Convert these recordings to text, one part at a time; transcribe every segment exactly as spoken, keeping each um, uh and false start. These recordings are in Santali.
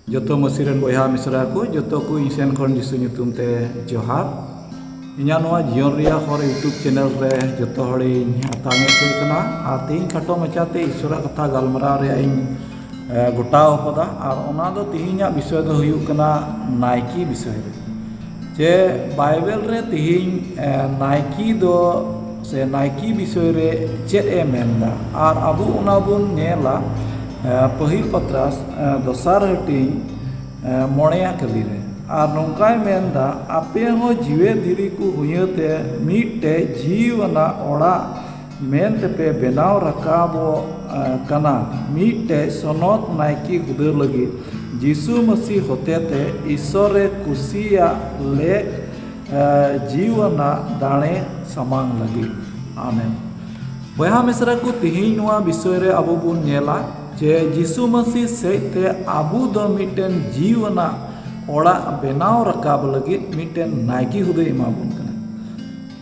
ᱡᱚᱛᱚ ᱢᱟᱹᱥᱤ ᱨᱮᱱ ᱵᱚᱭᱦᱟ ᱢᱤᱥᱨᱟ ᱠᱚ, ᱡᱚᱛᱚ ᱠᱚ ᱤᱧ ᱥᱮᱱ ᱠᱷᱚᱱ ᱡᱤᱥᱩ ᱧᱩᱛᱩᱢ ᱛᱮ ᱡᱚᱦᱟᱨ᱾ ᱤᱧᱟᱹᱜ ᱱᱚᱣᱟ ᱡᱤᱭᱚᱱ ᱨᱮᱭᱟᱜ ᱦᱚᱨ YouTube channel ᱨᱮ ᱡᱚᱛᱚ ᱦᱚᱲᱤᱧ ᱟᱛᱟᱝ ᱮᱫ ᱯᱮ ᱠᱟᱱᱟ᱾ ᱟᱨ ᱛᱮᱦᱮᱧ ᱠᱷᱟᱴᱚ ᱢᱟᱪᱷᱟᱛᱮ ᱤᱥᱚᱨᱟᱜ ᱠᱟᱛᱷᱟ ᱜᱟᱞᱢᱟᱨᱟᱣ ᱨᱮᱭᱟᱜ ᱤᱧ, ᱮ, ᱜᱚᱴᱟᱣ ᱟᱠᱟᱫᱟ᱾ ᱟᱨ ᱚᱱᱟ ᱫᱚ ᱛᱮᱦᱮᱧᱟᱜ ᱵᱤᱥᱚᱭ ᱫᱚ ᱦᱩᱭᱩᱜ ᱠᱟᱱᱟ ᱱᱟᱭᱠᱮ ᱵᱤᱥᱚᱭ ᱨᱮ᱾ ᱡᱮ ᱵᱟᱭᱵᱮᱞ ᱨᱮ ᱛᱮᱦᱮᱧ, ᱮ, ᱱᱟᱭᱠᱮ ᱫᱚ ᱥᱮ ᱱᱟᱭᱠᱮ ᱵᱤᱥᱚᱭ ᱨᱮ ᱪᱮᱫ ᱮ ᱢᱮᱱᱫᱟ, ᱟᱨ ᱟᱵᱚ ᱚᱱᱟ ᱵᱚᱱ ᱧᱮᱞᱟ, ᱮ, ᱯᱟᱹᱦᱤᱞ ᱯᱟᱛᱨᱟᱥ, ᱮ, ᱫᱚᱥᱟᱨ ᱦᱟᱹᱴᱤᱧ, ᱮ, ᱢᱚᱬᱮᱭᱟ ᱠᱟᱹᱞᱤ ᱨᱮ᱾ ᱟᱨ ᱱᱚᱝᱠᱟᱭ ᱢᱮᱱᱫᱟ, ᱟᱯᱮ ᱦᱚᱸ ᱡᱤᱣᱮᱫ ᱫᱷᱤᱨᱤ ᱠᱚ ᱦᱩᱭᱟᱹ ᱛᱮ ᱢᱤᱫᱴᱮᱡ ᱡᱤᱣᱤ ᱟᱱᱟᱜ ᱚᱲᱟᱜ ᱢᱮᱱ ᱛᱮᱯᱮ ᱵᱮᱱᱟᱣ ᱨᱟᱠᱟᱵᱚᱜ, ᱮ, ᱠᱟᱱᱟ, ᱢᱤᱫᱴᱮᱡ ᱥᱚᱱᱚᱛ ᱱᱟᱭᱠᱮ ᱦᱩᱫᱟᱹ ᱞᱟᱹᱜᱤᱫ ᱡᱤᱥᱩ ᱢᱟᱹᱥᱤ ᱦᱚᱛᱮᱛᱮ ᱤᱥᱚᱨᱮ ᱠᱩᱥᱤᱭᱟᱜ ᱞᱮᱠ, ᱮ, ᱡᱤᱣᱤ ᱟᱱᱟᱜ ᱫᱟᱲᱮ ᱥᱟᱢᱟᱝ ᱞᱟᱹᱜᱤᱫ᱾ ᱟᱢᱮᱱ᱾ ᱵᱚᱭᱦᱟ ᱢᱤᱥᱨᱟ ᱠᱚ, ᱛᱮᱦᱮᱧ ᱱᱚᱣᱟ ᱵᱤᱥᱚᱭ ᱨᱮ ᱟᱵᱚ ᱵᱚᱱ ᱧᱮᱞᱟ ᱡᱮ ᱡᱤᱥᱩ ᱢᱟᱹᱥᱤ ᱥᱮᱡ ᱛᱮ ᱟᱵᱚ ᱫᱚ ᱢᱤᱫᱴᱮᱱ ᱡᱤᱣᱤ ᱟᱱᱟᱜ ᱚᱲᱟᱜ ᱵᱮᱱᱟᱣ ᱨᱟᱠᱟᱵ ᱞᱟᱹᱜᱤᱫ ᱢᱤᱫᱴᱮᱱ ᱱᱟᱭᱠᱮ ᱦᱩᱫᱟᱹᱭ ᱮᱢᱟ ᱵᱚᱱ ᱠᱟᱱᱟ᱾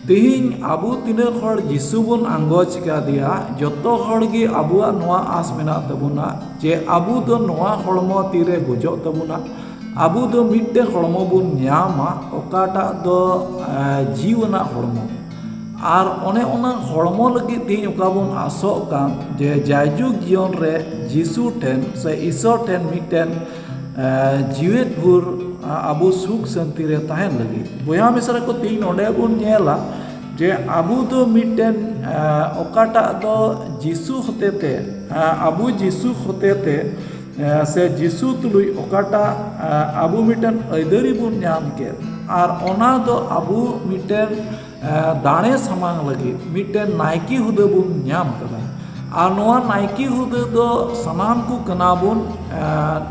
ᱛᱮᱦᱮᱧ ᱟᱵᱚ ᱛᱤᱱᱟᱹᱜ ᱦᱚᱲ ᱡᱤᱥᱩ ᱵᱚᱱ ᱟᱸᱜᱚᱪ ᱠᱟᱫᱮᱭᱟ, ᱡᱚᱛᱚ ᱦᱚᱲ ᱜᱮ ᱟᱵᱚᱣᱟᱜ ᱱᱚᱣᱟ ᱟᱸᱥ ᱢᱮᱱᱟᱜ ᱛᱟᱵᱚᱱᱟ ᱡᱮ ᱟᱵᱚ ᱫᱚ ᱱᱚᱣᱟ ᱦᱚᱲᱢᱚ ᱛᱤᱨᱮ ᱜᱚᱡᱚᱜ ᱛᱟᱵᱚᱱᱟ, ᱟᱵᱚ ᱫᱚ ᱢᱤᱫᱴᱮᱱ ᱦᱚᱲᱢᱚ ᱵᱚᱱ ᱧᱟᱢᱟ, ᱚᱠᱟᱴᱟᱜ ᱫᱚ, ᱮ, ᱡᱤᱣᱤ ᱟᱱᱟᱜ ᱦᱚᱲᱢᱚ᱾ ᱟᱨ ᱚᱱᱮ ᱚᱱᱟ ᱦᱚᱲᱢᱚ ᱞᱟᱹᱜᱤᱫ ᱛᱮᱦᱮᱧ ᱚᱠᱟ ᱵᱚᱱ ᱟᱥᱚᱜ ᱠᱟᱱ ᱡᱮ ᱡᱟᱭᱡᱩᱜᱽ ᱡᱤᱭᱚᱱ ᱨᱮ ᱡᱤᱥᱩ ᱴᱷᱮᱱ ᱥᱮ ᱤᱥᱚᱨ ᱴᱷᱮᱱ ᱢᱤᱫᱴᱮᱱ, ᱮ, ᱡᱤᱣᱮᱫ ᱵᱷᱳᱨ, ᱟ, ᱟᱵᱚ ᱥᱩᱠ ᱥᱟᱱᱛᱤ ᱨᱮ ᱛᱟᱦᱮᱱ ᱞᱟᱹᱜᱤᱫ᱾ ᱵᱚᱭᱦᱟ ᱢᱤᱥᱨᱟ ᱠᱚ, ᱛᱮᱦᱮᱧ ᱱᱚᱰᱮ ᱵᱚᱱ ᱧᱮᱞᱟ ᱡᱮ ᱟᱵᱚ ᱫᱚ ᱢᱤᱫᱴᱮᱱ, ᱮ, ᱚᱠᱟᱴᱟᱜ ᱫᱚ ᱡᱤᱥᱩ ᱦᱚᱛᱮᱛᱮ, ᱮ, ᱟᱵᱚ ᱡᱤᱥᱩ ᱦᱚᱛᱮᱛᱮ, ᱮ, ᱥᱮ ᱡᱤᱥᱩ ᱛᱩᱞᱩᱡ ᱚᱠᱟᱴᱟᱜ, ᱮ, ᱟᱵᱚ ᱢᱤᱫᱴᱮᱱ ᱟᱹᱭᱫᱟᱹᱨᱤ ᱵᱚᱱ ᱧᱟᱢ ᱠᱮᱫ, ᱟᱨ ᱚᱱᱟ ᱫᱚ ᱟᱵᱚ ᱢᱤᱫᱴᱮᱱ, ᱮ, ᱫᱟᱲᱮ ᱥᱟᱢᱟᱝ ᱞᱟᱹᱜᱤᱫ ᱢᱤᱫᱴᱮᱱ ᱱᱟᱭᱠᱮ ᱦᱩᱫᱟᱹ ᱵᱚᱱ ᱧᱟᱢ ᱠᱟᱫᱟ᱾ ᱟᱨ ᱱᱚᱣᱟ ᱱᱟᱭᱠᱮ ᱦᱩᱫᱟᱹ ᱫᱚ ᱥᱟᱱᱟᱢ ᱠᱚ ᱠᱟᱱᱟ ᱵᱚᱱ᱾ ᱮ,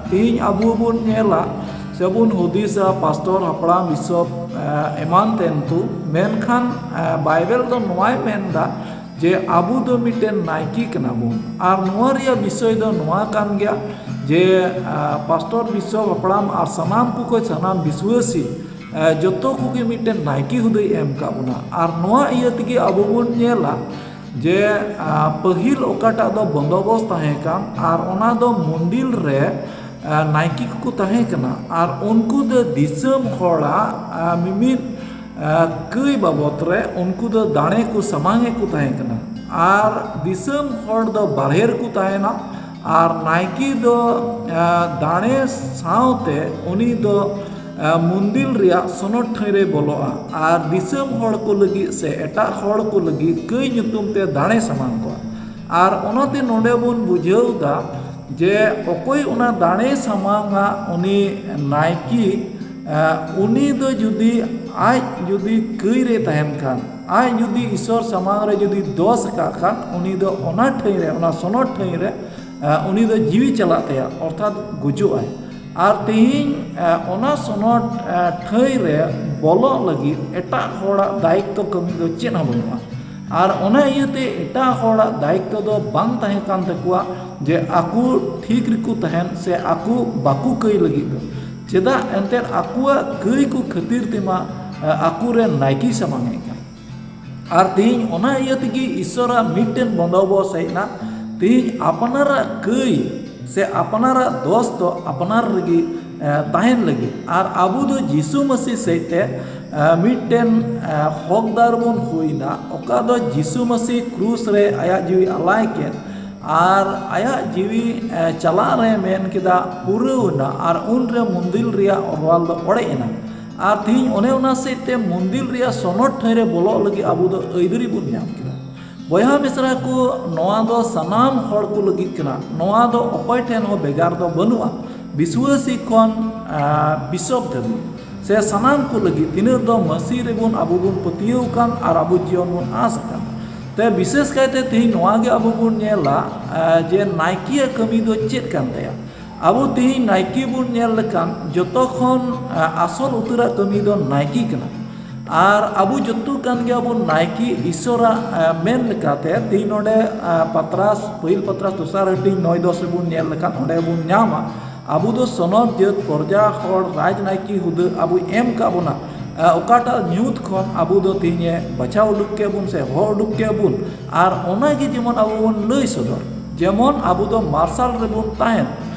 ᱛᱮᱦᱮᱧ ᱟᱵᱚ ᱵᱚᱱ ᱧᱮᱞᱟ ᱥᱮ ᱵᱚᱱ ᱦᱩᱫᱤᱥᱟ ᱯᱟᱥᱴᱚᱨ, ᱦᱟᱯᱲᱟᱢ, ᱵᱤᱥᱚᱯ, ᱮ, ᱮᱢᱟᱱ ᱛᱮᱱ ᱠᱚ, ᱢᱮᱱᱠᱷᱟᱱ, ᱮ, ᱵᱟᱭᱵᱮᱞ ᱫᱚ ᱱᱚᱣᱟᱭ ᱢᱮᱱᱫᱟ ᱡᱮ ᱟᱵᱚ ᱫᱚ ᱢᱤᱫᱴᱮᱱ ᱱᱟᱭᱠᱮ ᱠᱟᱱᱟ ᱵᱚᱱ᱾ ᱟᱨ ᱱᱚᱣᱟ ᱨᱮᱭᱟᱜ ᱵᱤᱥᱚᱭ ᱫᱚ ᱱᱚᱣᱟ ᱠᱟᱱ ᱜᱮᱭᱟ ᱡᱮ, ᱟ, ᱯᱟᱥᱴᱚᱨ, ᱵᱤᱥᱚᱯ, ᱦᱟᱯᱲᱟᱢ ᱟᱨ ᱥᱟᱱᱟᱢ ᱠᱚ ᱠᱷᱚᱱ ᱥᱟᱱᱟᱢ ᱵᱤᱥᱣᱟᱹᱥᱤ, ᱟ, ᱡᱚᱛᱚ ᱠᱚᱜᱮ ᱢᱤᱫᱴᱮᱱ ᱱᱟᱭᱠᱮ ᱦᱩᱫᱟᱹᱭ ᱮᱢ ᱠᱟᱜ ᱵᱚᱱᱟ᱾ ᱟᱨ ᱱᱚᱣᱟ ᱤᱭᱟᱹ ᱛᱮᱜᱮ ᱟᱵᱚ ᱵᱚᱱ ᱧᱮᱞᱟ ᱡᱮ, ᱟ, ᱯᱟᱹᱦᱤᱞ ᱚᱠᱟᱴᱟᱜ ᱫᱚ ᱵᱚᱱᱫᱚᱵᱚᱥ ᱛᱟᱦᱮᱸ ᱠᱟᱱ, ᱟᱨ ᱚᱱᱟ ᱫᱚ ᱢᱚᱱᱫᱤᱨ ᱨᱮ, ᱱᱟᱭᱠᱮ ᱠᱚᱠᱚ ᱛᱟᱦᱮᱸ ᱠᱟᱱᱟ᱾ ᱟᱨ ᱩᱱᱠᱩ ᱫᱚ ᱫᱤᱥᱚᱢ ᱦᱚᱲᱟᱜ ᱢᱤᱢᱤᱫ ᱠᱟᱹᱭ ᱵᱟᱵᱚᱛ ᱨᱮ ᱩᱱᱠᱩ ᱫᱚ ᱫᱟᱲᱮ ᱠᱚ ᱥᱟᱢᱟᱝ ᱮᱫ ᱠᱚ ᱛᱟᱦᱮᱸ ᱠᱟᱱᱟ᱾ ᱟᱨ ᱫᱤᱥᱚᱢ ᱦᱚᱲ ᱫᱚ ᱵᱟᱨᱦᱮ ᱨᱮᱠᱚ ᱛᱟᱦᱮᱱᱟ᱾ ᱟᱨ ᱱᱟᱭᱠᱮ ᱫᱚ ᱫᱟᱲᱮ ᱥᱟᱶᱛᱮ ᱩᱱᱤ ᱫᱚ ᱢᱚᱱᱫᱤᱨ ᱨᱮᱭᱟᱜ ᱥᱚᱱᱚᱛ ᱴᱷᱟᱹᱭ ᱨᱮ ᱵᱚᱞᱚᱜᱼᱟ᱾ ᱟᱨ ᱫᱤᱥᱚᱢ ᱦᱚᱲ ᱠᱚ ᱞᱟᱹᱜᱤᱫ ᱥᱮ ᱮᱴᱟᱜ ᱦᱚᱲ ᱠᱚ ᱞᱟᱹᱜᱤᱫ ᱠᱟᱹᱭ ᱧᱩᱛᱩᱢ ᱛᱮ ᱫᱟᱲᱮ ᱥᱟᱢᱟᱝ ᱠᱚᱣᱟ᱾ ᱟᱨ ᱚᱱᱟᱛᱮ ᱱᱚᱰᱮ ᱵᱚᱱ ᱵᱩᱡᱷᱟᱹᱣ ᱮᱫᱟ ᱡᱮ ᱚᱠᱚᱭ ᱚᱱᱟ ᱫᱟᱲᱮ ᱥᱟᱢᱟᱝᱟ, ᱩᱱᱤ ᱱᱟᱭᱠᱮ, ᱩᱱᱤ ᱫᱚ ᱡᱩᱫᱤ ᱟᱡ ᱡᱩᱫᱤ ᱠᱟᱹᱭ ᱨᱮ ᱛᱟᱦᱮᱱ ᱠᱷᱟᱱ, ᱟᱡ ᱡᱩᱫᱤ ᱤᱥᱚᱨ ᱥᱟᱢᱟᱝ ᱨᱮ ᱡᱩᱫᱤ ᱫᱚᱥ ᱟᱠᱟᱫ ᱠᱷᱟᱱ, ᱩᱱᱤ ᱫᱚ ᱚᱱᱟ ᱴᱷᱟᱹᱭ ᱨᱮ, ᱚᱱᱟ ᱥᱚᱱᱚᱛ ᱴᱷᱟᱹᱭ ᱨᱮ ᱩᱱᱤ ᱫᱚ ᱡᱤᱣᱤ ᱪᱟᱞᱟᱜ ᱛᱟᱭᱟ, ᱚᱨᱛᱷᱟᱛ ᱜᱩᱡᱩᱜ ᱟᱭ᱾ ᱟᱨ ᱛᱮᱦᱮᱧ ᱚᱱᱟ ᱥᱚᱱᱚᱛ ᱴᱷᱟᱹᱭ ᱨᱮ ᱵᱚᱞᱚᱜ ᱞᱟᱹᱜᱤᱫ ᱮᱴᱟᱜ ᱦᱚᱲᱟᱜ ᱫᱟᱭᱤᱛᱛᱚ ᱠᱟᱹᱢᱤ ᱫᱚ ᱪᱮᱫ ᱦᱚᱸ ᱵᱟᱹᱱᱩᱜᱼᱟ᱾ ᱟᱨ ᱚᱱᱟ ᱤᱭᱟᱹᱛᱮ ᱮᱴᱟᱜ ᱦᱚᱲᱟᱜ ᱫᱟᱭᱤᱛᱛᱚ ᱫᱚ ᱵᱟᱝ ᱛᱟᱦᱮᱸ ᱠᱟᱱ ᱛᱟᱠᱚᱣᱟ ᱡᱮ ᱟᱠᱚ ᱴᱷᱤᱠ ᱨᱮᱠᱚ ᱛᱟᱦᱮᱱ ᱥᱮ ᱟᱠᱚ ᱵᱟᱠᱚ ᱠᱟᱹᱭ ᱞᱟᱹᱜᱤᱫ ᱫᱚ᱾ ᱪᱮᱫᱟᱜ ᱮᱱᱛᱮᱫ ᱟᱠᱚᱣᱟᱜ ᱠᱟᱹᱭ ᱠᱚ ᱠᱷᱟᱹᱛᱤᱨ ᱛᱮᱢᱟ ᱟᱠᱚᱨᱮᱱ ᱱᱟᱭᱠᱮ ᱥᱟᱢᱟᱝ ᱦᱮᱡ ᱠᱟᱱ᱾ ᱟᱨ ᱛᱮᱦᱮᱧ ᱚᱱᱟ ᱤᱭᱟᱹ ᱛᱮᱜᱮ ᱤᱥᱚᱨᱟᱜ ᱢᱤᱫᱴᱮᱱ ᱵᱚᱱᱫᱚᱵᱚᱥ ᱦᱮᱡ ᱮᱱᱟ᱾ ᱛᱮᱦᱮᱧ ᱟᱯᱱᱟᱨᱟᱜ ᱠᱟᱹᱭ ᱥᱮ ᱟᱯᱱᱟᱨᱟᱜ ᱫᱚᱥ ᱫᱚ ᱟᱯᱱᱟᱨ ᱨᱮᱜᱮ ᱛᱟᱦᱮᱱ ᱞᱟᱹᱜᱤᱫ᱾ ᱟᱨ ᱟᱵᱚ ᱫᱚ ᱡᱤᱥᱩ ᱢᱟᱹᱥᱤ ᱥᱮᱫ ᱛᱮ ᱢᱤᱫᱴᱮᱱ ᱦᱚᱠᱫᱟᱨ ᱵᱚᱱ ᱦᱩᱭᱱᱟ, ᱚᱠᱟ ᱫᱚ ᱡᱤᱥᱩ ᱢᱟᱹᱥᱤ ᱠᱨᱩᱥ ᱨᱮ ᱟᱭᱟᱜ ᱡᱤᱣᱤ ᱟᱞᱟᱭ ᱠᱮᱫ᱾ ᱟᱨ ᱟᱭᱟᱜ ᱡᱤᱣᱤ ᱪᱟᱞᱟᱜ ᱨᱮ ᱢᱮᱱ ᱠᱮᱫᱟ ᱯᱩᱨᱟᱹᱣ ᱮᱱᱟ᱾ ᱟᱨ ᱩᱱᱨᱮ ᱢᱚᱱᱫᱤᱨ ᱨᱮᱭᱟᱜ ᱚᱨᱣᱟᱞ ᱫᱚ ᱚᱲᱮᱡ ᱮᱱᱟ᱾ ᱟᱨ ᱛᱮᱦᱮᱧ ᱚᱱᱮ ᱚᱱᱟ ᱥᱮᱫ ᱛᱮ ᱢᱚᱱᱫᱤᱨ ᱨᱮᱭᱟᱜ ᱥᱚᱱᱚᱛ ᱴᱷᱟᱹᱭ ᱨᱮ ᱵᱚᱞᱚᱜ ᱞᱟᱹᱜᱤᱫ ᱟᱵᱚ ᱫᱚ ᱟᱹᱭᱫᱟᱹᱨᱤ ᱵᱚᱱ ᱧᱟᱢ ᱠᱮᱫᱟ᱾ ᱵᱚᱭᱦᱟ ᱢᱤᱥᱨᱟ ᱠᱚ, ᱱᱚᱣᱟ ᱫᱚ ᱥᱟᱱᱟᱢ ᱦᱚᱲ ᱠᱚ ᱞᱟᱹᱜᱤᱫ ᱠᱟᱱᱟ᱾ ᱱᱚᱣᱟ ᱫᱚ ᱚᱠᱚᱭ ᱴᱷᱮᱱ ᱦᱚᱸ ᱵᱷᱮᱜᱟᱨ ᱫᱚ ᱵᱟᱹᱱᱩᱜᱼᱟ, ᱵᱤᱥᱣᱟᱹᱥᱤ ᱠᱷᱚᱱ ᱵᱤᱥᱚᱯ ᱫᱷᱟᱹᱵᱤᱡ ᱥᱮ ᱥᱟᱱᱟᱢ ᱠᱚ ᱞᱟᱹᱜᱤᱫ, ᱛᱤᱱᱟᱹᱜ ᱫᱚ ᱢᱟᱹᱥᱤ ᱨᱮᱵᱚᱱ ᱟᱵᱚ ᱵᱚᱱ ᱯᱟᱹᱛᱭᱟᱹᱣ ᱟᱠᱟᱱ ᱟᱨ ᱟᱵᱚ ᱡᱤᱭᱚᱱ ᱵᱚᱱ ᱟᱸᱥ ᱟᱠᱟᱱ᱾ ᱛᱮ ᱵᱤᱥᱮᱥ ᱠᱟᱭᱛᱮ ᱛᱮᱦᱮᱧ ᱱᱚᱣᱟ ᱜᱮ ᱟᱵᱚ ᱵᱚᱱ ᱧᱮᱞᱟ ᱡᱮ ᱱᱟᱭᱠᱮᱭᱟᱜ ᱠᱟᱹᱢᱤ ᱫᱚ ᱪᱮᱫ ᱠᱟᱱ ᱛᱟᱭᱟ᱾ ᱟᱵᱚ ᱛᱮᱦᱮᱧ ᱱᱟᱭᱠᱮ ᱵᱚᱱ ᱧᱮᱞ ᱞᱮᱠᱷᱟᱱ ᱡᱚᱛᱚ ᱠᱷᱚᱱ ᱟᱥᱚᱞ ᱩᱛᱟᱹᱨᱟᱜ ᱠᱟᱹᱢᱤ ᱫᱚ ᱱᱟᱭᱠᱮ ᱠᱟᱱᱟ᱾ ᱟᱨ ᱟᱵᱚ ᱡᱚᱛᱚ ᱠᱟᱱ ᱜᱮᱭᱟᱵᱚᱱ ᱱᱟᱭᱠᱮ ᱤᱥᱚᱨᱟᱜ ᱢᱮᱱ ᱞᱮᱠᱟᱛᱮ᱾ ᱛᱮᱦᱮᱧ ᱱᱚᱰᱮ ᱯᱟᱛᱨᱟᱥ, ᱯᱟᱹᱦᱤᱞ ᱯᱟᱛᱨᱟᱥ ᱫᱚᱥᱟᱨ ᱦᱟᱹᱴᱤᱧ ᱱᱚᱭ ᱫᱚᱥ ᱨᱮᱵᱚᱱ ᱧᱮᱞ ᱞᱮᱠᱷᱟᱱ ᱚᱸᱰᱮ ᱵᱚᱱ ᱧᱟᱢᱟ, ᱟᱵᱚ ᱫᱚ ᱥᱚᱱᱚᱛ ᱡᱟᱹᱛ ᱯᱨᱚᱡᱟ ᱦᱚᱲ ᱨᱟᱡᱽᱱᱟᱭᱠᱮ ᱦᱩᱫᱟᱹ ᱟᱵᱚᱭ ᱮᱢ ᱠᱟᱜ ᱵᱚᱱᱟ᱾ ᱚᱠᱟᱴᱟᱜ ᱧᱩᱛ ᱠᱷᱚᱱ ᱟᱵᱚ ᱫᱚ ᱛᱮᱦᱮᱧᱮ ᱵᱟᱪᱷᱟᱣ ᱩᱰᱩᱠ ᱠᱮᱫ ᱵᱚᱱ ᱥᱮ ᱦᱚᱦᱚ ᱩᱰᱩᱠ ᱠᱮᱫ ᱵᱚᱱ, ᱟᱨ ᱚᱱᱟᱜᱮ ᱡᱮᱢᱚᱱ ᱟᱵᱚ ᱵᱚᱱ ᱞᱟᱹᱭ ᱥᱚᱫᱚᱨ, ᱡᱮᱢᱚᱱ ᱟᱵᱚ ᱫᱚ ᱢᱟᱨᱥᱟᱞ ᱨᱮᱵᱚᱱ ᱛᱟᱦᱮᱱ᱾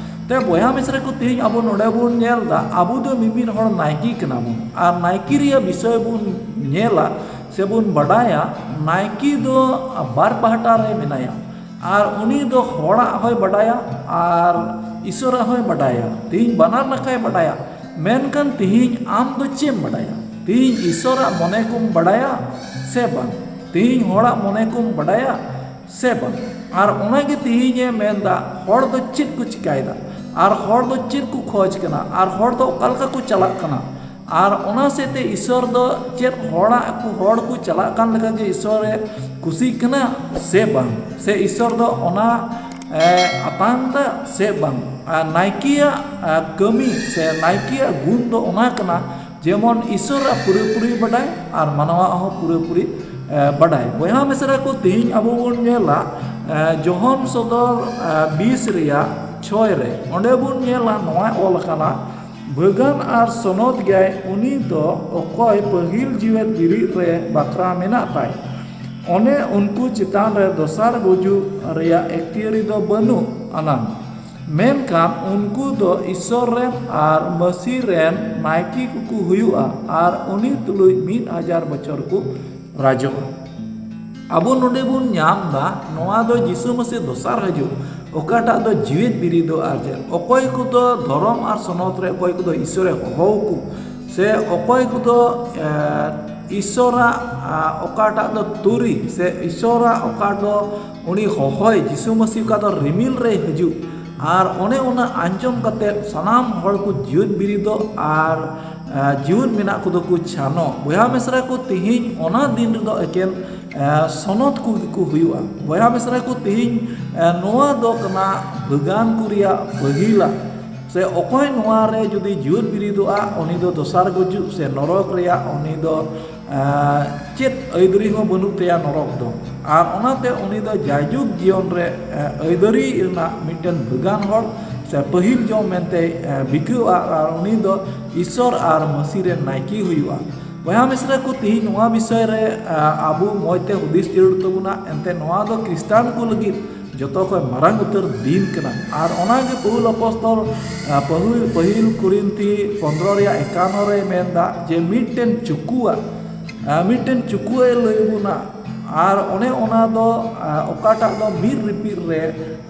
ᱛᱮ ᱵᱚᱭᱦᱟ ᱢᱤᱥᱨᱟ ᱠᱚ, ᱛᱮᱦᱮᱧ ᱟᱵᱚ ᱱᱚᱰᱮ ᱵᱚᱱ ᱧᱮᱞ ᱮᱫᱟ, ᱟᱵᱚ ᱫᱚ ᱢᱤᱢᱤᱫ ᱦᱚᱲ ᱱᱟᱭᱠᱮ ᱠᱟᱱᱟ ᱵᱚᱱ, ᱟᱨ ᱱᱟᱭᱠᱮ ᱨᱮᱭᱟᱜ ᱵᱤᱥᱚᱭ ᱵᱚᱱ ᱧᱮᱞᱟ ᱥᱮ ᱵᱚᱱ ᱵᱟᱰᱟᱭᱟ᱾ ᱱᱟᱭᱠᱮ ᱫᱚ ᱵᱟᱨ ᱯᱟᱦᱴᱟ ᱨᱮ ᱢᱮᱱᱟᱭᱟ, ᱟᱨ ᱩᱱᱤ ᱫᱚ ᱦᱚᱲᱟᱜ ᱦᱚᱸᱭ ᱵᱟᱰᱟᱭᱟ ᱟᱨ ᱤᱥᱚᱨᱟᱜ ᱦᱚᱸᱭ ᱵᱟᱰᱟᱭᱟ᱾ ᱛᱮᱦᱮᱧ ᱵᱟᱱᱟᱨ ᱱᱟᱠᱷᱟᱭ ᱵᱟᱰᱟᱭᱟ᱾ ᱢᱮᱱᱠᱷᱟᱱ ᱛᱮᱦᱮᱧ ᱟᱢ ᱫᱚ ᱪᱮᱫ ᱮᱢ ᱵᱟᱰᱟᱭᱟ? ᱛᱮᱦᱮᱧ ᱤᱥᱚᱨᱟᱜ ᱢᱚᱱᱮ ᱠᱚᱢ ᱵᱟᱰᱟᱭᱟ ᱥᱮ ᱵᱟᱝ? ᱛᱮᱦᱮᱧ ᱦᱚᱲᱟᱜ ᱢᱚᱱᱮ ᱠᱚᱢ ᱵᱟᱰᱟᱭᱟ ᱥᱮ ᱵᱟᱝ? ᱟᱨ ᱚᱱᱟᱜᱮ ᱛᱮᱦᱮᱧᱮ ᱢᱮᱱᱫᱟ, ᱦᱚᱲ ᱫᱚ ᱪᱮᱫ ᱠᱚ ᱪᱤᱠᱟᱭᱮᱫᱟ, ᱟᱨ ᱦᱚᱲ ᱫᱚ ᱪᱮᱫ ᱠᱚ ᱠᱷᱚᱡᱽ ᱠᱟᱱᱟ, ᱟᱨ ᱦᱚᱲ ᱫᱚ ᱚᱠᱟ ᱞᱮᱠᱟ ᱠᱚ ᱪᱟᱞᱟᱜ ᱠᱟᱱᱟ, ᱟᱨ ᱚᱱᱟ ᱥᱮᱫ ᱛᱮ ᱤᱥᱚᱨ ᱫᱚ ᱪᱮᱫ ᱦᱚᱲᱟᱜ ᱠᱚ, ᱦᱚᱲ ᱠᱚ ᱪᱟᱞᱟᱜ ᱠᱟᱱ ᱞᱮᱠᱟ ᱜᱮ ᱤᱥᱚᱨᱮ ᱠᱩᱥᱤᱜ ᱠᱟᱱᱟ ᱥᱮ ᱵᱟᱝ, ᱥᱮ ᱤᱥᱚᱨ ᱫᱚ ᱚᱱᱟ ᱮ, ᱟᱛᱟᱝ ᱫᱟ ᱥᱮ ᱵᱟᱝ? ᱟᱨ ᱱᱟᱭᱠᱮᱭᱟᱜ ᱮ, ᱠᱟᱹᱢᱤ ᱥᱮ ᱱᱟᱭᱠᱮᱭᱟᱜ ᱜᱩᱱ ᱫᱚ ᱚᱱᱟ ᱠᱟᱱᱟ, ᱡᱮᱢᱚᱱ ᱤᱥᱚᱨᱟᱜ ᱯᱩᱨᱟᱹᱯᱩᱨᱤ ᱵᱟᱰᱟᱭ ᱟᱨ ᱢᱟᱱᱣᱟᱜ ᱦᱚᱸ ᱯᱩᱨᱟᱹᱯᱩᱨᱤ ᱮ, ᱵᱟᱰᱟᱭ᱾ ᱵᱚᱭᱦᱟ ᱢᱤᱥᱨᱟ ᱠᱚ, ᱛᱮᱦᱮᱧ ᱟᱵᱚ ᱵᱚᱱ ᱧᱮᱞᱟ ᱮ, ᱡᱚᱦᱚᱱ ᱥᱚᱫᱚᱨ ᱮ, ᱵᱤᱥ ᱨᱮᱭᱟᱜ ᱪᱷᱚᱭ ᱨᱮ, ᱚᱸᱰᱮ ᱵᱚᱱ ᱧᱮᱞᱟ ᱱᱚᱣᱟ ᱚᱞ ᱟᱠᱟᱱᱟ, ᱵᱷᱟᱹᱜᱟᱱ ᱟᱨ ᱥᱚᱱᱚᱛ ᱜᱮᱭᱟᱭ ᱩᱱᱤ ᱫᱚ ᱚᱠᱚᱭ ᱯᱟᱹᱦᱤᱞ ᱡᱤᱣᱮᱫ ᱵᱤᱨᱤᱫ ᱨᱮ ᱵᱟᱠᱷᱨᱟ ᱢᱮᱱᱟᱜ ᱛᱟᱭ᱾ ᱚᱱᱮ ᱩᱱᱠᱩ ᱪᱮᱛᱟᱱ ᱨᱮ ᱫᱚᱥᱟᱨ ᱜᱩᱡᱩᱜ ᱨᱮᱭᱟᱜ ᱮᱠᱛᱤᱭᱟᱹᱨᱤ ᱫᱚ ᱵᱟᱹᱱᱩᱜ ᱟᱱᱟᱝ, ᱢᱮᱱᱠᱷᱟᱱ ᱩᱱᱠᱩ ᱫᱚ ᱤᱥᱚᱨ ᱨᱮᱱ ᱟᱨ ᱢᱟᱹᱥᱤ ᱨᱮᱱ ᱱᱟᱭᱠᱮ ᱠᱚᱠᱚ ᱦᱩᱭᱩᱜᱼᱟ, ᱟᱨ ᱩᱱᱤ ᱛᱩᱞᱩᱡ ᱢᱤᱫ ᱦᱟᱡᱟᱨ ᱵᱚᱪᱷᱚᱨ ᱠᱚ ᱨᱟᱡᱚᱜᱼᱟ᱾ ᱟᱵᱚ ᱱᱚᱰᱮ ᱵᱚᱱ ᱧᱟᱢ ᱫᱟ, ᱱᱚᱣᱟ ᱫᱚ ᱡᱤᱥᱩ ᱢᱟᱹᱥᱤ ᱫᱚᱥᱟᱨ ᱦᱤᱡᱩᱜ, ᱚᱠᱟᱴᱟᱜ ᱫᱚ ᱡᱤᱣᱮᱫ ᱵᱤᱨᱤᱫᱚᱜ ᱟᱨ ᱪᱮᱫ, ᱚᱠᱚᱭ ᱠᱚᱫᱚ ᱫᱷᱚᱨᱚᱢ ᱟᱨ ᱥᱚᱱᱚᱛ ᱨᱮ, ᱚᱠᱚᱭ ᱠᱚᱫᱚ ᱤᱥᱚᱨᱮ ᱦᱚᱦᱚ ᱠᱚ, ᱥᱮ ᱚᱠᱚᱭ ᱠᱚᱫᱚ ᱮ, ᱤᱥᱚᱨᱟᱜ ᱟ, ᱚᱠᱟᱴᱟᱜ ᱫᱚ ᱛᱩᱨᱤ, ᱥᱮ ᱤᱥᱚᱨᱟᱜ ᱚᱠᱟ ᱫᱚ ᱩᱱᱤ ᱦᱚᱦᱚᱭ, ᱡᱤᱥᱩ ᱢᱟᱹᱥᱤ ᱚᱠᱟ ᱫᱚ ᱨᱤᱢᱤᱞ ᱨᱮ ᱦᱤᱡᱩᱜ, ᱟᱨ ᱚᱱᱮ ᱚᱱᱟ ᱟᱸᱡᱚᱢ ᱠᱟᱛᱮ ᱥᱟᱱᱟᱢ ᱦᱚᱲ ᱠᱚ ᱡᱤᱣᱮᱫ ᱵᱤᱨᱤᱫᱚᱜ ᱟᱨ ᱮ, ᱡᱤᱣᱮᱫ ᱢᱮᱱᱟᱜ ᱠᱚᱫᱚ ᱠᱚ ᱪᱷᱟᱱᱚᱜ᱾ ᱵᱚᱭᱦᱟ ᱢᱤᱥᱨᱟ ᱠᱚ, ᱛᱮᱦᱮᱧ ᱚᱱᱟ ᱫᱤᱱ ᱨᱮᱫᱚ ᱮᱠᱮᱱ ᱮ, ᱥᱚᱱᱚᱛ ᱠᱚᱜᱮ ᱠᱚ ᱦᱩᱭᱩᱜᱼᱟ᱾ ᱵᱚᱭᱦᱟ ᱢᱤᱥᱨᱟ ᱠᱚ, ᱛᱮᱦᱮᱧ ᱮ, ᱱᱚᱣᱟ ᱫᱚ ᱠᱟᱱᱟ ᱵᱷᱟᱹᱜᱟᱱ ᱠᱚ ᱨᱮᱭᱟᱜ ᱯᱟᱹᱦᱤᱞᱟ, ᱥᱮ ᱚᱠᱚᱭ ᱱᱚᱣᱟ ᱨᱮ ᱡᱩᱫᱤ ᱡᱤᱣᱮᱫ ᱵᱤᱨᱤᱫᱚᱜᱼᱟ, ᱩᱱᱤ ᱫᱚ ᱫᱚᱥᱟᱨ ᱜᱩᱡᱩᱜ ᱥᱮ ᱱᱚᱨᱚᱠ ᱨᱮᱭᱟᱜ ᱩᱱᱤ ᱫᱚ ᱮ, ᱪᱮᱫ ᱟᱹᱭᱫᱟᱹᱨᱤ ᱦᱚᱸ ᱵᱟᱹᱱᱩᱜ ᱛᱟᱭᱟ ᱱᱚᱨᱚᱠ ᱫᱚ᱾ ᱟᱨ ᱚᱱᱟᱛᱮ ᱩᱱᱤ ᱫᱚ ᱡᱟᱭᱡᱩᱜᱽ ᱡᱤᱭᱚᱱ ᱨᱮ ᱮ, ᱟᱹᱭᱫᱟᱹᱨᱤ ᱨᱮᱱᱟᱜ ᱢᱤᱫᱴᱮᱱ ᱵᱷᱟᱹᱜᱟᱱ ᱦᱚᱲ ᱥᱮ ᱯᱟᱹᱦᱤᱞ ᱡᱚᱝ ᱢᱮᱱᱛᱮᱭ ᱮ, ᱵᱤᱠᱟᱹᱣᱟ, ᱟᱨ ᱩᱱᱤ ᱫᱚ ᱤᱥᱚᱨ ᱟᱨ ᱢᱟᱹᱥᱤ ᱨᱮᱱ ᱱᱟᱭᱠᱮ ᱦᱩᱭᱩᱜᱼᱟ᱾ ᱵᱚᱭᱦᱟ ᱢᱤᱥᱨᱟ ᱠᱚ, ᱛᱮᱦᱮᱧ ᱱᱚᱣᱟ ᱵᱤᱥᱚᱭ ᱨᱮ ᱮ, ᱟᱵᱚ ᱢᱚᱡᱽ ᱛᱮ ᱦᱩᱫᱤᱥ ᱡᱟᱹᱨᱩᱲ ᱛᱟᱵᱚᱱᱟ᱾ ᱮᱱᱛᱮ ᱱᱚᱣᱟ ᱫᱚ ᱠᱷᱨᱤᱥᱴᱟᱱ ᱠᱚ ᱞᱟᱹᱜᱤᱫ ᱡᱚᱛᱚ ᱠᱷᱚᱱ ᱢᱟᱨᱟᱝ ᱩᱛᱟᱹᱨ ᱫᱤᱱ ᱠᱟᱱᱟ᱾ ᱟᱨ ᱚᱱᱟᱜᱮ ᱯᱟᱹᱦᱩᱞ ᱟᱯᱚᱥᱛᱚᱞ, ᱟᱨ, ᱯᱟᱹᱦᱩᱞ, ᱯᱟᱹᱦᱤᱞ ᱠᱚᱨᱤᱱᱛᱷᱤ ᱯᱚᱱᱫᱽᱨᱚ ᱨᱮᱭᱟᱜ ᱮᱠᱟᱱᱱᱚ ᱨᱮᱭ ᱢᱮᱱᱫᱟ ᱡᱮ ᱢᱤᱫᱴᱮᱱ ᱪᱩᱠᱩᱣᱟᱜ, ᱟᱨ, ᱢᱤᱫᱴᱮᱱ ᱪᱩᱠᱩᱣᱟᱜ ᱮ ᱞᱟᱹᱭ ᱵᱚᱱᱟ᱾ ᱟᱨ ᱚᱱᱮ ᱚᱱᱟ ᱫᱚ, ᱟᱨ, ᱚᱠᱟᱴᱟᱜ ᱫᱚ ᱢᱤᱫ ᱨᱤᱯᱤᱫ ᱨᱮ,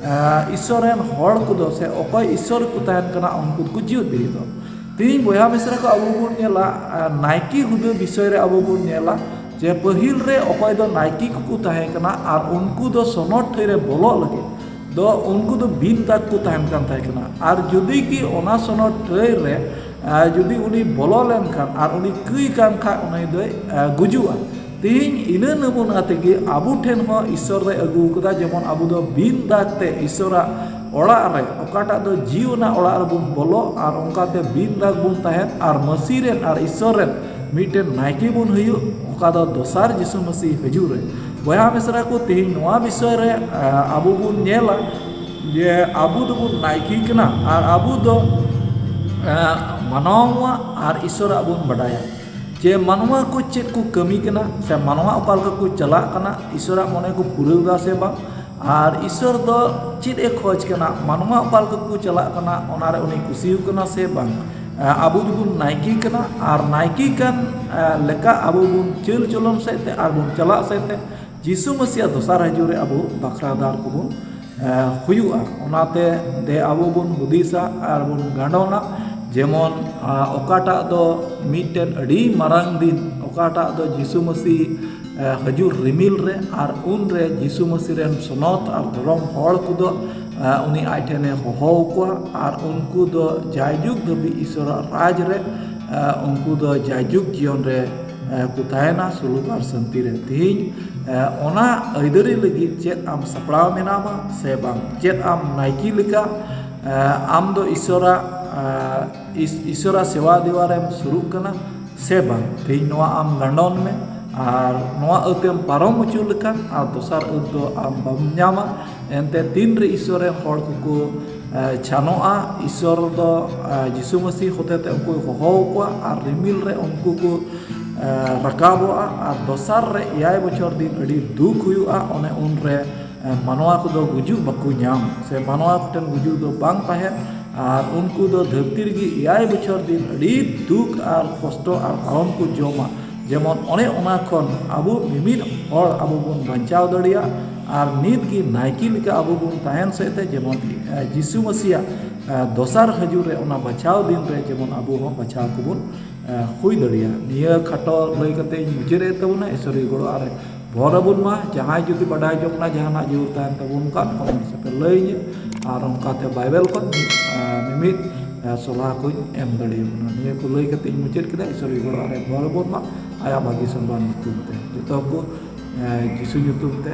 ᱟᱨ, ᱤᱥᱥᱚᱨ ᱨᱮᱱ ᱦᱚᱲ ᱠᱚᱫᱚ ᱥᱮ ᱚᱠᱚᱭ ᱤᱥᱥᱚᱨ ᱠᱚ ᱛᱟᱦᱮᱱ ᱠᱟᱱᱟ, ᱩᱱᱠᱩ ᱫᱚᱠᱚ ᱡᱤᱣᱮᱫ ᱵᱮᱨᱮᱫᱚᱜ᱾ ᱛᱮᱦᱮᱧ ᱵᱚᱭᱦᱟ ᱢᱤᱥᱨᱟ ᱠᱚ ᱟᱵᱚ ᱵᱚᱱ ᱧᱮᱞᱟ, ᱟᱨ, ᱱᱟᱭᱠᱮ ᱦᱩᱫᱟᱹ ᱵᱤᱥᱚᱭ ᱨᱮ ᱟᱵᱚ ᱵᱚᱱ ᱧᱮᱞᱟ ᱡᱮ ᱯᱟᱹᱦᱤᱞ ᱨᱮ ᱚᱠᱚᱭ ᱫᱚ ᱱᱟᱭᱠᱮ ᱠᱚᱠᱚ ᱛᱟᱦᱮᱸ ᱠᱟᱱᱟ ᱟᱨ ᱩᱱᱠᱩ ᱫᱚ ᱥᱚᱱᱚᱛ ᱴᱷᱟᱹᱭ ᱨᱮ ᱵᱚᱞᱚᱜ ᱞᱟᱹᱜᱤᱫ ᱫᱚ ᱩᱱᱠᱩ ᱫᱚ ᱵᱤᱱ ᱫᱟᱜᱽ ᱠᱚ ᱛᱟᱦᱮᱱ ᱠᱟᱱ ᱛᱟᱦᱮᱸ ᱠᱟᱱᱟ᱾ ᱟᱨ ᱡᱩᱫᱤ ᱜᱮ ᱚᱱᱟ ᱥᱚᱱᱚᱛ ᱴᱷᱟᱹᱭ ᱨᱮ, ᱟᱨ, ᱡᱩᱫᱤ ᱩᱱᱤ ᱵᱚᱞᱚ ᱞᱮᱱᱠᱷᱟᱱ ᱟᱨ ᱩᱱᱤ ᱠᱟᱹᱭ ᱠᱟᱱ ᱠᱷᱟᱡ ᱩᱱᱤ ᱫᱚᱭ, ᱟᱨ, ᱜᱩᱡᱩᱜᱼᱟ᱾ ᱛᱮᱦᱮᱧ ᱤᱱᱟᱹ ᱱᱟᱢᱩᱱᱟ ᱛᱮᱜᱮ ᱟᱵᱚ ᱴᱷᱮᱱ ᱦᱚᱸ ᱤᱥᱥᱚᱨ ᱫᱚᱭ ᱟᱹᱜᱩ ᱟᱠᱟᱫᱟ, ᱡᱮᱢᱚᱱ ᱟᱵᱚ ᱫᱚ ᱵᱤᱱ ᱫᱟᱜᱽ ᱛᱮ ᱤᱥᱥᱚᱨᱟᱜ ᱚᱲᱟᱜ ᱨᱮ, ᱚᱠᱟᱴᱟᱜ ᱫᱚ ᱡᱤᱣᱤ ᱨᱮᱱᱟᱜ ᱚᱲᱟᱜ ᱨᱮᱵᱚᱱ ᱵᱚᱞᱚᱜ ᱟᱨ ᱚᱱᱠᱟᱛᱮ ᱵᱤᱱ ᱫᱟᱜᱽ ᱵᱚᱱ ᱛᱟᱦᱮᱱ ᱟᱨ ᱢᱟᱹᱥᱤ ᱨᱮᱱ ᱟᱨ ᱤᱥᱥᱚᱨ ᱨᱮᱱ ᱢᱤᱫᱴᱮᱱ ᱱᱟᱭᱠᱮ ᱵᱚᱱ ᱦᱩᱭᱩᱜ, ᱚᱠᱟ ᱫᱚ ᱫᱚᱥᱟᱨ ᱡᱤᱥᱩ ᱢᱟᱹᱥᱤ ᱦᱤᱡᱩᱜ ᱨᱮ᱾ ᱵᱚᱭᱦᱟ ᱢᱤᱥᱨᱟ ᱠᱚ, ᱛᱮᱦᱮᱧ ᱱᱚᱣᱟ ᱵᱤᱥᱚᱭ ᱨᱮ, ᱟᱨ, ᱟᱵᱚ ᱵᱚᱱ ᱧᱮᱞᱟ ᱡᱮ ᱟᱵᱚ ᱫᱚᱵᱚᱱ ᱱᱟᱭᱠᱮ ᱠᱟᱱᱟ ᱟᱨ ᱟᱵᱚ ᱫᱚ, ᱟᱨ, ᱢᱟᱱᱣᱟ ᱟᱨ ᱤᱥᱥᱚᱨᱟᱜ ᱵᱚᱱ ᱵᱟᱰᱟᱭᱟ ᱡᱮ ᱢᱟᱱᱣᱟ ᱠᱚ ᱪᱮᱫ ᱠᱚ ᱠᱟᱹᱢᱤ ᱠᱟᱱᱟ ᱥᱮ ᱢᱟᱱᱣᱟ ᱚᱠᱟ ᱞᱮᱠᱟ ᱠᱚ ᱪᱟᱞᱟᱜ ᱠᱟᱱᱟ, ᱤᱥᱥᱚᱨᱟᱜ ᱢᱚᱱᱮ ᱠᱚ ᱯᱩᱨᱟᱹᱣ ᱮᱫᱟ ᱥᱮ ᱵᱟᱝ, ᱟᱨ ᱤᱥᱥᱚᱨ ᱫᱚ ᱪᱮᱫ ᱮ ᱠᱷᱚᱡᱽ ᱠᱟᱱᱟ, ᱢᱟᱱᱣᱟ ᱚᱠᱟ ᱞᱮᱠᱟ ᱠᱚ ᱪᱟᱞᱟᱜ ᱠᱟᱱᱟ, ᱚᱱᱟᱨᱮ ᱩᱱᱤ ᱠᱩᱥᱤ ᱠᱟᱱᱟ ᱥᱮ ᱵᱟᱝ᱾ ᱟᱵᱚ ᱫᱚᱵᱚᱱ ᱱᱟᱭᱠᱮ ᱠᱟᱱᱟ ᱟᱨ ᱱᱟᱭᱠᱮ ᱠᱟᱱ, ᱟᱨ, ᱞᱮᱠᱟ ᱟᱵᱚ ᱵᱚᱱ ᱪᱟᱹᱞ ᱪᱚᱞᱚᱱ ᱥᱮᱫ ᱛᱮ ᱟᱨ ᱵᱚᱱ ᱪᱟᱞᱟᱜ ᱥᱮᱫ ᱛᱮ ᱡᱤᱥᱩ ᱢᱟᱹᱥᱤᱭᱟᱜ ᱫᱚᱥᱟᱨ ᱦᱤᱡᱩᱜ ᱨᱮ ᱟᱵᱚ ᱵᱟᱠᱷᱨᱟᱫᱟᱨ ᱠᱚᱵᱚᱱ, ᱟᱨ, ᱦᱩᱭᱩᱜᱼᱟ᱾ ᱚᱱᱟᱛᱮ ᱫᱮ ᱟᱵᱚ ᱵᱚᱱ ᱦᱩᱫᱤᱥᱟ ᱟᱨ ᱵᱚᱱ ᱜᱟᱸᱰᱚᱱᱟ, ᱡᱮᱢᱚᱱ, ᱟᱨ, ᱚᱠᱟᱴᱟᱜ ᱫᱚ ᱢᱤᱫᱴᱮᱱ ᱟᱹᱰᱤ ᱢᱟᱨᱟᱝ ᱫᱤᱱ, ᱚᱠᱟᱴᱟᱜ ᱫᱚ ᱡᱤᱥᱩ ᱢᱟᱹᱥᱤ, ᱟᱨ, ᱦᱤᱡᱩᱜ ᱨᱤᱢᱤᱞ ᱨᱮ, ᱟᱨ ᱩᱱᱨᱮ ᱡᱤᱥᱩ ᱢᱟᱹᱥᱤ ᱨᱮᱱ ᱥᱚᱱᱚᱛ ᱟᱨ ᱫᱷᱚᱨᱚᱢ ᱦᱚᱲ ᱠᱚᱫᱚ, ᱟᱨ, ᱩᱱᱤ ᱟᱡ ᱴᱷᱮᱱᱮ ᱦᱚᱦᱚ ᱟᱠᱚᱣᱟ ᱟᱨ ᱩᱱᱠᱩ ᱫᱚ ᱡᱟᱭᱡᱩᱜᱽ ᱫᱷᱟᱹᱵᱤᱡ ᱤᱥᱥᱚᱨᱟᱜ ᱨᱟᱡᱽ ᱨᱮ, ᱟᱨ, ᱩᱱᱠᱩ ᱫᱚ ᱡᱟᱭᱡᱩᱜᱽ ᱡᱤᱭᱚᱱ ᱨᱮ, ᱟᱨ, ᱠᱚ ᱛᱟᱦᱮᱱᱟ ᱥᱩᱞᱩᱠ ᱟᱨ ᱥᱟᱹᱱᱛᱤ ᱨᱮ᱾ ᱛᱮᱦᱮᱧ, ᱟᱨ, ᱚᱱᱟ ᱟᱹᱭᱫᱟᱹᱨᱤ ᱞᱟᱹᱜᱤᱫ ᱪᱮᱫ ᱟᱢ ᱥᱟᱯᱲᱟᱣ ᱢᱮᱱᱟᱢᱟ ᱥᱮ ᱵᱟᱝ? ᱪᱮᱫ ᱟᱢ ᱱᱟᱭᱠᱮ ᱞᱮᱠᱟ, ᱟᱨ, ᱟᱢ ᱫᱚ ᱤᱥᱥᱚᱨᱟᱜ, ᱟᱨ, ᱤᱥ-, ᱤᱥᱥᱚᱨᱟᱜ ᱥᱮᱵᱟ ᱫᱮᱣᱟ ᱨᱮᱢ ᱥᱩᱨᱩᱜ ᱠᱟᱱᱟ ᱥᱮ ᱵᱟᱝ? ᱛᱮᱦᱮᱧ ᱱᱚᱣᱟ ᱟᱢ ᱜᱟᱸᱰᱚᱱ ᱢᱮ ᱟᱨ ᱱᱚᱣᱟ ᱟᱹᱛᱮᱢ ᱯᱟᱨᱚᱢ ᱦᱚᱪᱚ ᱞᱮᱠᱷᱟᱱ ᱟᱨ ᱫᱚᱥᱟᱨ ᱟᱹᱛ ᱫᱚ ᱟᱢ ᱵᱟᱢ ᱧᱟᱢᱟ᱾ ᱮᱱᱛᱮ ᱛᱤᱱ ᱨᱮ ᱤᱥᱥᱚᱨ ᱨᱮᱱ ᱦᱚᱲ ᱠᱚᱠᱚ, ᱟᱨ, ᱪᱷᱟᱱᱚᱜᱼᱟ, ᱤᱥᱥᱚᱨ ᱫᱚ, ᱟᱨ, ᱡᱤᱥᱩ ᱢᱟᱹᱥᱤ ᱦᱚᱛᱮᱛᱮ ᱩᱱᱠᱩᱭ ᱦᱚᱦᱚ ᱟᱠᱚᱣᱟ ᱟᱨ ᱨᱤᱢᱤᱞ ᱨᱮ ᱩᱱᱠᱩ ᱠᱚ, ᱟᱨ, ᱨᱟᱠᱟᱵᱚᱜᱼᱟ ᱟᱨ ᱫᱚᱥᱟᱨ ᱨᱮ ᱮᱭᱟᱭ ᱵᱚᱪᱷᱚᱨ ᱫᱤᱱ ᱟᱹᱰᱤ ᱫᱩᱠ ᱦᱩᱭᱩᱜᱼᱟ᱾ ᱚᱱᱮ ᱩᱱ ᱨᱮ ᱮ, ᱢᱟᱱᱣᱟ ᱠᱚᱫᱚ ᱜᱩᱡᱩᱜ ᱵᱟᱠᱚ ᱧᱟᱢ, ᱥᱮ ᱢᱟᱱᱣᱟ ᱠᱚᱴᱷᱮᱱ ᱜᱩᱡᱩᱜ ᱫᱚ ᱵᱟᱝ ᱛᱟᱦᱮᱱ᱾ ᱟᱨ ᱩᱱᱠᱩ ᱫᱚ ᱫᱷᱟᱹᱨᱛᱤ ᱨᱮᱜᱮ ᱮᱭᱟᱭ ᱵᱚᱪᱷᱚᱨ ᱫᱤᱱ ᱟᱹᱰᱤ ᱫᱩᱠ ᱟᱨ ᱠᱚᱥᱴᱚ ᱟᱨ ᱟᱲᱚᱢ ᱠᱚ ᱡᱚᱢᱟ᱾ ᱡᱮᱢᱚᱱ ᱚᱱᱮ ᱚᱱᱟ ᱠᱷᱚᱱ ᱟᱵᱚ ᱢᱤᱢᱤᱫ ᱦᱚᱲ ᱟᱵᱚ ᱵᱚᱱ ᱵᱟᱧᱪᱟᱣ ᱫᱟᱲᱮᱭᱟᱜ ᱟᱨ ᱱᱤᱛ ᱜᱮ ᱱᱟᱭᱠᱮ ᱞᱮᱠᱟ ᱟᱵᱚ ᱵᱚᱱ ᱛᱟᱦᱮᱱ ᱥᱮᱫ ᱛᱮ, ᱡᱮᱢᱚᱱ, ᱮ, ᱡᱤᱥᱩ ᱢᱟᱹᱥᱤᱭᱟᱜ, ᱮ, ᱫᱚᱥᱟᱨ ᱦᱤᱡᱩᱜ ᱨᱮ ᱚᱱᱟ ᱵᱟᱪᱷᱟᱣ ᱫᱤᱱ ᱨᱮ ᱡᱮᱢᱚᱱ ᱟᱵᱚ ᱦᱚᱸ ᱵᱟᱪᱷᱟᱣ ᱠᱚᱵᱚᱱ, ᱮ, ᱦᱩᱭ ᱫᱟᱲᱮᱭᱟᱜ᱾ ᱱᱤᱭᱟᱹ ᱠᱷᱟᱴᱚ ᱞᱟᱹᱭ ᱠᱟᱛᱮ ᱤᱧ ᱢᱩᱪᱟᱹᱫ ᱮᱫ ᱛᱟᱵᱚᱱᱟ᱾ ᱤᱥᱚᱨᱤᱭ ᱜᱚᱲᱚ ᱟᱨᱮ ᱵᱷᱚᱨ ᱟᱵᱚᱱ ᱢᱟ᱾ ᱡᱟᱦᱟᱸᱭ ᱡᱩᱫᱤ ᱵᱟᱰᱟᱭ ᱡᱚᱝ ᱨᱮᱱᱟᱜ ᱡᱟᱦᱟᱱᱟᱜ ᱡᱟᱹᱨᱩᱲ ᱛᱟᱦᱮᱱ ᱛᱟᱵᱚᱱ ᱠᱷᱟᱱ, comment section ᱨᱮ ᱞᱟᱹᱭ ᱤᱧᱟᱹ, ᱟᱨ ᱚᱱᱠᱟᱛᱮ ᱵᱟᱭᱵᱮᱞ ᱠᱷᱚᱱ ᱢᱤᱫ, ᱮ, ᱢᱤᱢᱤᱫ, ᱮ, ᱥᱚᱞᱦᱟ ᱠᱚᱧ ᱮᱢ ᱫᱟᱲᱮᱭᱟᱵᱚᱱᱟ᱾ ᱱᱤᱭᱟᱹ ᱠᱚ ᱞᱟᱹᱭ ᱠᱟᱛᱮ ᱤᱧ ᱢᱩᱪᱟᱹᱫ ᱠᱮᱫᱟ᱾ ᱤᱥᱚᱨᱤᱭ ᱜᱚᱲᱚ ᱟᱨᱮ ᱵᱷᱚᱨ ᱟᱵᱚᱱ ᱢᱟ ᱟᱭᱟᱜ ᱵᱷᱟᱹᱜᱤ ᱥᱚᱱᱢᱟᱱ ᱧᱩᱛᱩᱢ ᱛᱮ᱾ ᱡᱚᱛᱚ ᱠᱚ, ᱮ, ᱡᱤᱥᱩ ᱧᱩᱛᱩᱢ ᱛᱮ